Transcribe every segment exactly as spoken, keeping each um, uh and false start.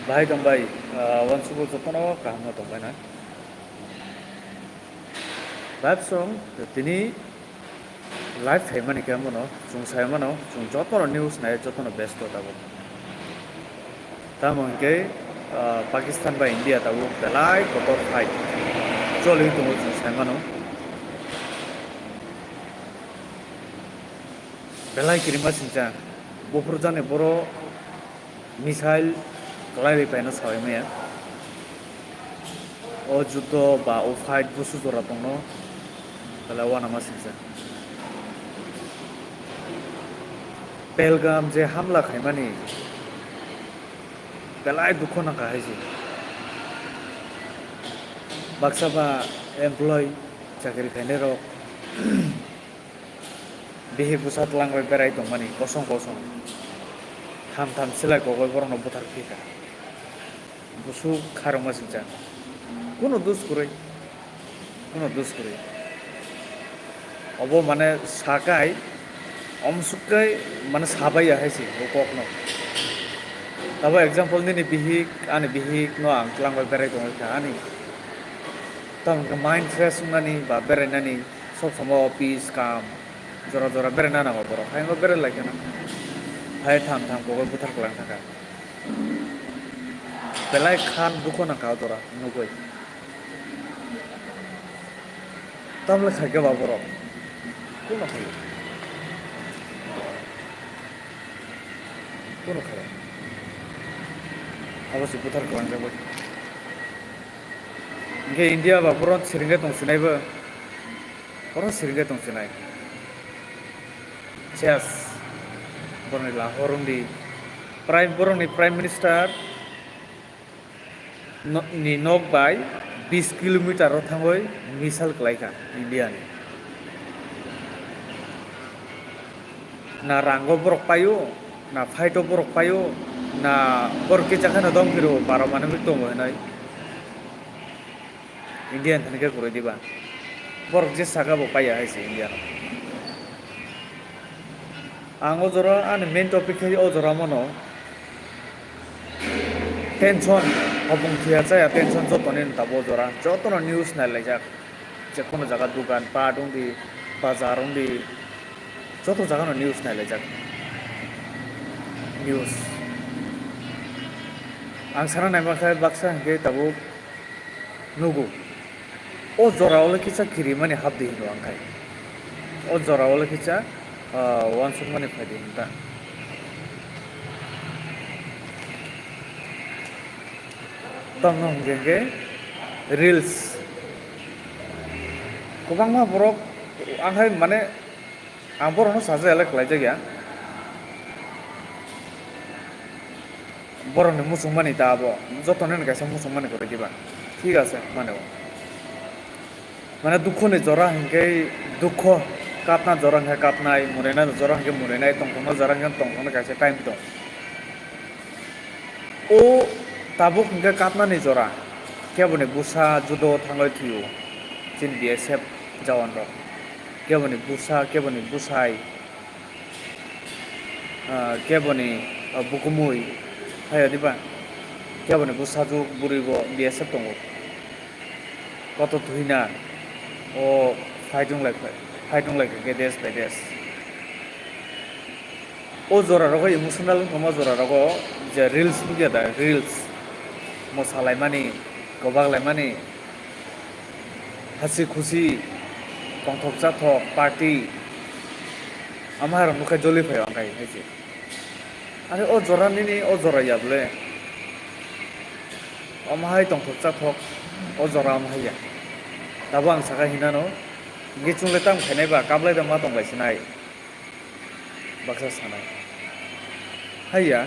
Bahai tong bai, ah, uansukgo jotono kaham no tong bai na. Live song tini live khaimani khe bono chwng sai mano, chwng jotono news nai, jotono besto tabuk. Tamo hwnkhe, ah, Pakistan bai India tabuk belai kotor fight choli tongo chwng sai mano. Belai kirima singcha, buphurjani boro missile kwlai ri paina sawi maya. O juddo ba o fight busu jora tongno, belai uanama singcha. Pelgam je hamla khaimani, belai dukho nangkha hai se. Baksa ba employee chakri khainai rok, bihik bwsa twlang bai berai tongmani kosong kosong. Tham tham silai kok bai borokno buthar phikha. Busu kharokma singcha. Kuno dus kwrwi. Kuno dus kwrwi. Obo mane sakai, omsukkai mane sabai ya hai se o kokno. Tabo example nini bihik, ani bihik no ang twlang bai berai tongwi kha ani. Tamo hwnkhe mind fresh wngnani ba berainani sob somoi office kam jora jora beraina nango borok. Hai wngkha berai lai kheno. Hai tham tham kok bai buthar kwlang thangkha. Belai khan dukho nangkha o jora nugwi. Tamle khaikhe ba borok. Kuno khaio. Kuno khaio. Abo se buthar kwlangjak bai. Hwnkhe India ba boron siringkhe tong sinai bo. Boron siringkhe tong sinai. Chess. Boroni Lahore wngdi. Prime, boroni Prime Minister no-, ni nok bai bis kilometer o thangwi missile kwlaikha India ni. Na rango borok paio, na fight o borok paio, na borok kicha kheno dom phiro, baro manwi tongo hinwi. India ni thani khe kwrwi diba? Borok je saka bo paiya hai se India no. Ang o jora ani main topic khai o jora mano tension, hopung thwiya chaya tension jotoni no tabuk o jora, jotono news nailaijak. Jekono jaga dugan pat wngdi, bazar wngdi, joto jagano news nailaijak. News. Ang sana naima khe baksa hwnkhe tabuk nugo. O jora o le kisa kirimani hapdi hino ang khai. O jora o le kisa, ah, uansukmani phaidi hinta. Tamno hwnkhe hwnkhe reels. Kwbangma borok ang hai mane ang borokno sajak ya le kwlaijak ya. Borokni muchungmani ta abo, jotono ni kaisa muchungmani kwrwi diba. Thik ase, mane o. Mane dukho ni jora hinkhe dukho, kapna jora hinkhe kapnai, muraina jora hinkhe murainai, tongthokna jora hinkhe tongthoknai kaisa time tong. O tabuk hinkhe kapnani jora, keboni bwsa judo thangwi thwio, chini B S F jawan rok. Keboni bwsa, keboni bwsai, ah, keboni, ah, bukumui, phaio diba? Keboni bwsajwk bwrwibo B S F tongo. Koto thwina, o fight wng lai, fight wng lai kha khe desh by desh. O jora rogo emotional wngkha, o jora rogo je reels nukya da, reels, mosa laimani, kwbak laimani, hasi khusi, tongthok chathok, party, ama hai rok nukhe joli phaio ang khai hai se. Ani o jora nini o jora ya bole. Omo hai tongthok chathok, o jora omo hai ya. Tabuk ang sakha hinano, hinkhe chwng le tamo khainai ba, kap lai da ma tong lai sinai. Baksa sanai. Hai ya,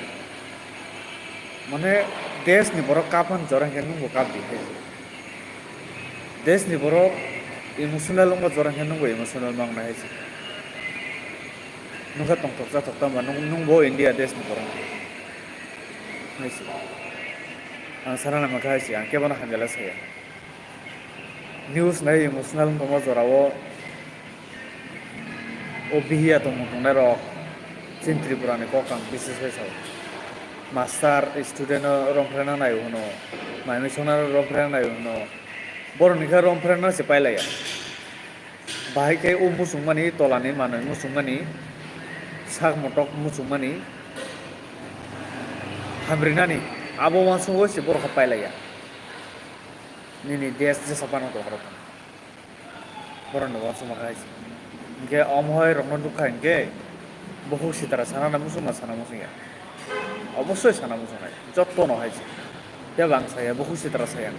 mane desh ni borok kaphan jora hinkhe nwngbo kap di hai. Desh ni borok emotional wngma jora hinkhe nwngbo emotional mangnai hai se. Nokha tongthok chathok tamo nwng, nwngbo India desh ni borok hai se. Ang sana naima khe hai se, ang kebono hamya le saya. News nai emotional wngtongma jorao o bihiya tongmung tongnai rok chini Tripura ni kok ang bises khe sao. Master student no romphrenang nai hwno, mai misongna romphrenang nai hwno, borok ni khe romphrenang se pailaiya. Bahai khe o muchungmani tolani manwi muchungmani sak motok muchungmani hamrinani abo uansukgo se borok khe pailaiya. Nini desh jesa phano tongkha rok. Borokno uansukma khe hai se. Hinkhe omo hai rokno nukha hinkhe bukhuk sitra sana na muchungma sana muchungya. Obosoi sana muchungnai. Jottono hai se. Phiya ba ang saya bukhuk sitra saya.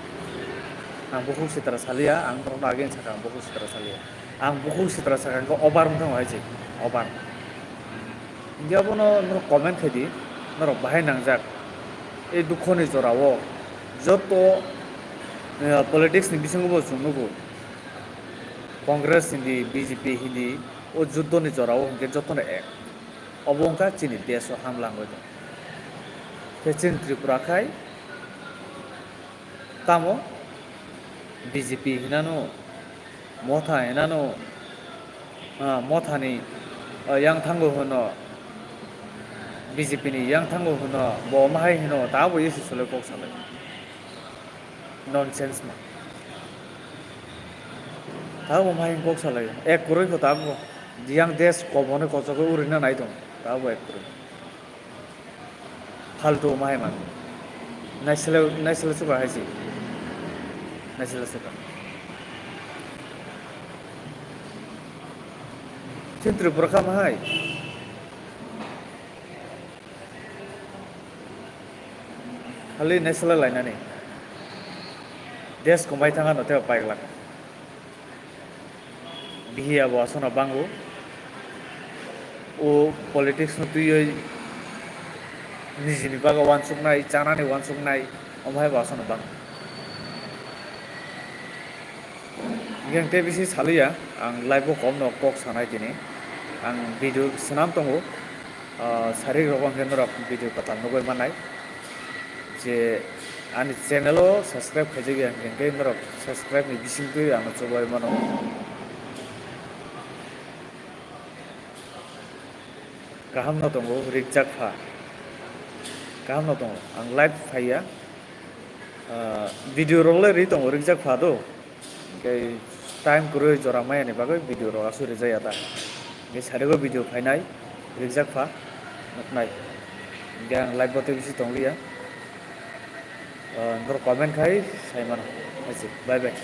Ang bukhuk sitra saliya, ang norokno again sakha ang bukhuk sitra saliya. Ang bukhuk sitra sakha hinkhe obar wngkha hai se. Obar. Hinkhe abono norok comment khai di, norok bahai nangjak. E dukhoni jorao joto, eh, politics ni bisingo bo chwng nugo. Congress hindi, B J P hindi, o juddoni jorao hinkhe jotono ek. Obo wngkha chini desh o hamla wngwi tong. Khe chini Tripura khai tamo B J P hinano, Motha hinano, ah, Mothani, ah, yang thango hwno, B J P ni yang thango hwno, bo omo hai hwno, ta bo isi sole kok salai. Nonsense ma. Ta bo omo hai kok salai. Ek kwrwi kho ta bo. Yang desh koboni kochogwi urina nai tong. Ta bo ek kwrwi. Faltu omo hai man. Naisle, naisle suka hai si. Naisle suka. Chini Tripura kha ma hai. Khali naisle lainani. Desh komai thanga no tei paigla. Bihiya bo aswkno bango. O politics no twiwi nijini bagwi uansuknai, chanani uansuknai, omo hai bo aswkno bango. Hinkhe ang tei bisi saliya, ang live o komno kok sanai tini. Ang video swnam tongo. Ah, sarik rok hinkhe norok video kwtal nugwi mannai. Je ani channel o subscribe khaijak ya hinkhe norok subscribe ni bisingtwi ano chubai mano. Kaham no tongo, rijak pha. Kaham no tongo. Ang live phaiya. Ah, video rok le ri tongo, rijak pha do. Hinkhe time kwrwi jora maya ni bagwi video rok aswk rijak ya ta. Hinkhe sari o video phainai, rijak pha, nuknai. Hinkhe ang live bo tei bisi tongliya. Ah, norok comment khai sai mano. Hai se, bye bye.